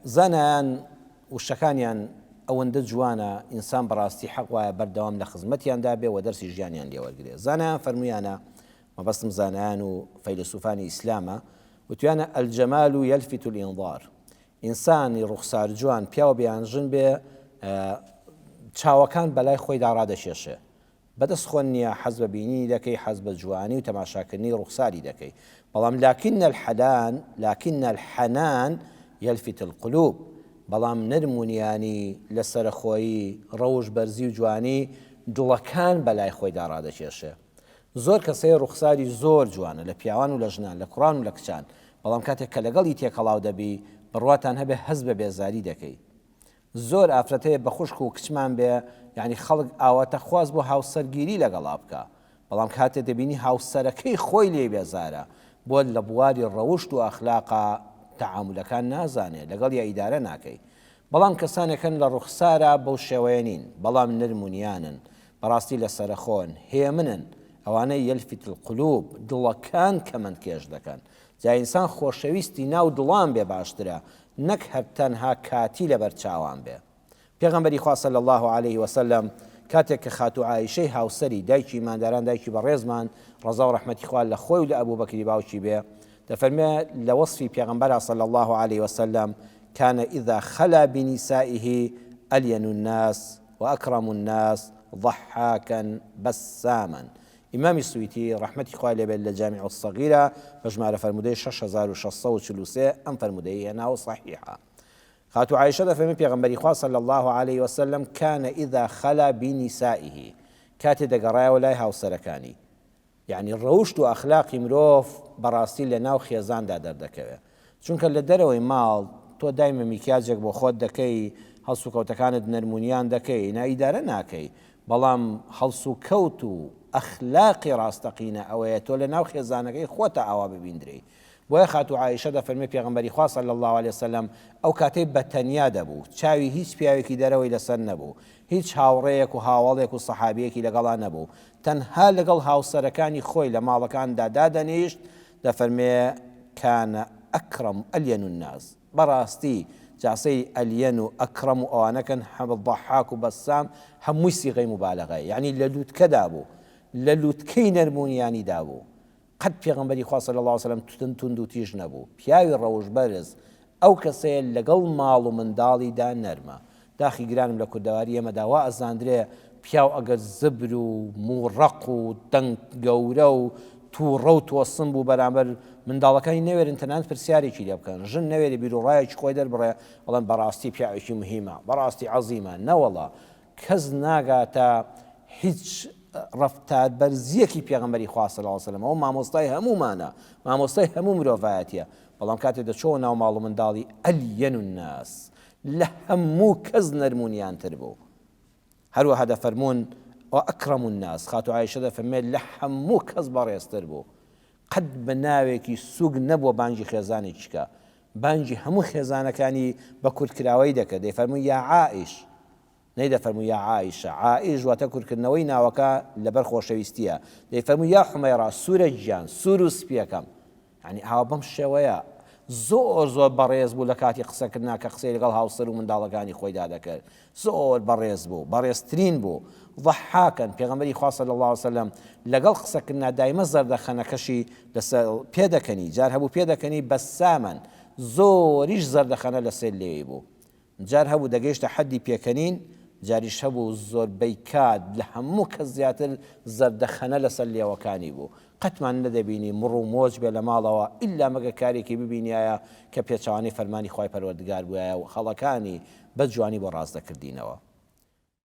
زانایان وشەکانیان ئەوەندە جوانە ئینسان بەڕاستی حەق وایە بەردەوام لە خزمەتیاندا بێ و دەرسی ژیانیان لێ وەرگرێ. زانایان فەرموویانە، مەبەستم زانایان و فەیلەسوفانی ئیسلامە، وتویانە الجمال یلفت الانظار ئینسانی ڕوخسار جوان پیاو بێ یان ژن بێ چاوەکان بەلای خۆیدا ڕادەکێشێ. بەدەست خۆن نیە حەز بە بینینی دەکەی حەز بە جوانی و تەماشاکردنی ڕوخساری دەکەی بەڵام لکن الحلان لکن الحنان یلفت القلوب بەڵام نەرم و نیانی لەسەرەخۆیی ڕەوش بەرزی و جوانی دڵەکان بەلای خۆیدا ڕادەکێشێ زۆر کەس هەیە ڕوخساری زۆر جوانە لە پیاوان و لە ژنان لە کوڕان و لە کچان بەڵام کاتێک کە لەگەڵی تێکەڵاو دەبی بڕواتان هەبێ هەست بە بێزاری دەکەی زۆر ئافرەت هەیە بە خوشک و کچمان بێ یانی خەڵک ئاواتەخواز بۆ هاوسەرگیری لەگەڵا بکا بەڵام کاتێ دەبینی هاوسەرەکەی خۆی لێی بێزارە بۆ لە بواری ڕەوشت و ئەخلاقا تەعامولەکان نازانێ لەگەڵیا ئیدارە ناکەی بەڵام کەسانێک هەن لە ڕوخسارا بەو شێوەیە نین بەڵام نەرم و نیانن بەڕاستی لەسەرەخۆن هێمنن ئەوانە یلفت القلوب دڵەکان کەمەند کێش دەکەن جا ئینسان خۆشەویستی ناو دڵان بێ باشترە نەک هەر تەنها کاتی لەبەر چاوان بێ. پێغەمبەری خوا صلی اللە علیه وسلم کاتێک کە خاتوو عائیشەی هاوسەری دایکی ئیمانداران دایکی بەڕێزمان ڕەزا و ڕەحمەتی خوا لە خۆی و لە ئەبوبەکری باوکی بێ دەفەرمێ لە وەسفی پێغەمبەرا صلی اللە علیه وسلم کان اذا خلا بنسائه الین الناس واکرم الناس ضحاکا بساما ئیمامی سویتی ڕەحمەتی خوای لێ بێت لە جامع الصغیرە بە ژمارە فەرموودەی 6643 ئەم فەرموودەی هێناوە صحیحە. خاتوو عائشە دەفەرمێ پێغەمبەری خوا صلی اللە علیه وسلم کان اذا خلا بنسائه کاتێ دەگەڕایەوە لای هاوسەرەکانی یعنی ڕەوشت و ئەخلاقی مرۆڤ بەڕاستی لە ناو خێزاندا دەردەکەوێ چونکە لە دەرەوەی ماڵ تۆ دایمە میکیاجێک بۆ خۆت دەکەی هەڵسوکەوتەکانت نەرمونیان دەکەی نا ئیدارە ناکەی بەڵام هەڵسوکەوت و ئەخلاقی ڕاستەقینە ئەوەیە تۆ لە ناو خێزانەکەی خۆتا ئاوا ببیندرێی بۆیە خاتوو عائیشە دەفەرمێ پێغەمبەری خوا صلی اللە علیە وسلم ئەو کاتەی بە تەنیا دەبوو چاوی هیچ پیاوێکی دەرەوەی لەسەر نەبوو هیچ هاوڕێیەک و هاوەڵێک و سەحابیەکی لەگەڵا نەبوو تەنها لەگەڵ هاوسەرەکانی خۆی لە ماڵەکاندا دادەنیشت دەفەرمێ کان اکرم الین الناس بەڕاستی جا سەیری الین و اکرم و ئەوانە کەن ضحاک و بسام هەمووی سیغەی موبالەغەیە یەعنی لە لوتکەدا بوو لە لوتکەی نەرمونیانیدا بوو قەت پێغەمبەری خوا صلی اللە علیە وسلم توند توند و تیژ نەبوو پیاوی ڕەوشت بەرز ئەو کەسەیە لەگەڵ ماڵ و منداڵیدا نەرمە داخی گرانم لە کوردەواری ئێمەدا وا ئەزاندرێ پیاو ئەگەر زبر و موڕەق و دەنگ گەورە و تووڕە و تۆسن بوو بەرامبەر منداڵەکانی نەوێرن تەنانەت پرسیارێکی لێ بکەن ژن نەوێرێ بیروڕایەکی خۆی دەربڕێ ئەڵێن بەڕاستی پیاوێکی مهیمە بەڕاستی عەزیمە نەوەڵا کەس ناگاتە هیچ ڕەفتار بەرزیەکی پێغەمبەری خوا صلی اللە علیە وسلم ئەو مامۆستای هەموومانە مامۆستای هەموو مرۆڤایەتیە بەڵام کاتێ دەچۆوە ناو ماڵ و منداڵی الین الناس لە هەموو کەس نەرمونیانتر بوو هەروەها دەفەرموون واکرم الناس خاتوو عائشە دەفەرمێت لە هەموو کەس بەڕێزتر بوو قەت بە ناوێکی سوک نەبووە بانگی خێزانێکی کە بانگی هەموو خێزانەکانی بە کورتکراوەی دەکرد دەیفەرموو یا عائش نەیدەفەرموو یا عائشە، عائش واتە کورتکردنەوەی ناوەکە لەبەر خۆشەویستییە، دەیفەرموو یا حومەیڕا سوورە گیان، سوور و سپییەکەم. یانی ئاوا بەم شێوەیە زۆر زۆر بەڕێز بوو لە کاتی قسەکردنا کە قسەی لەگەڵ هاوسەر و منداڵەکانی خۆیدا دەکرد زۆر بەڕێز بوو، بەڕێزترین بوو. ضحاکا، پێغەمبەری خوا صلی اللە علیە وسلم لەگەڵ قسەکردنا دایمە زەردەخەنەکەشی لەسەر پێدەکەنی، جار هەبوو پێدەکەنی بەساما، زۆریش زەردەخەنە لەسەر لێوی بوو. جار هەبوو دەگەیشتە حەدی پێکەنین، جاریش هەبوو زۆربەی کات لە هەموو کەس زیاتر زەردەخەنە لەسەر لێوەکانی بوو. قەتمان نەدەبینی مڕ و مۆچ بێ لە ماڵەوە ئیللا مەگەر کارێکی ببینیایە کە پێچەوانەی فەرمانی خوای پەروەردگار بوویایە و هەڵەکانی بە جوانی بۆ ڕاست دەکردینەوە.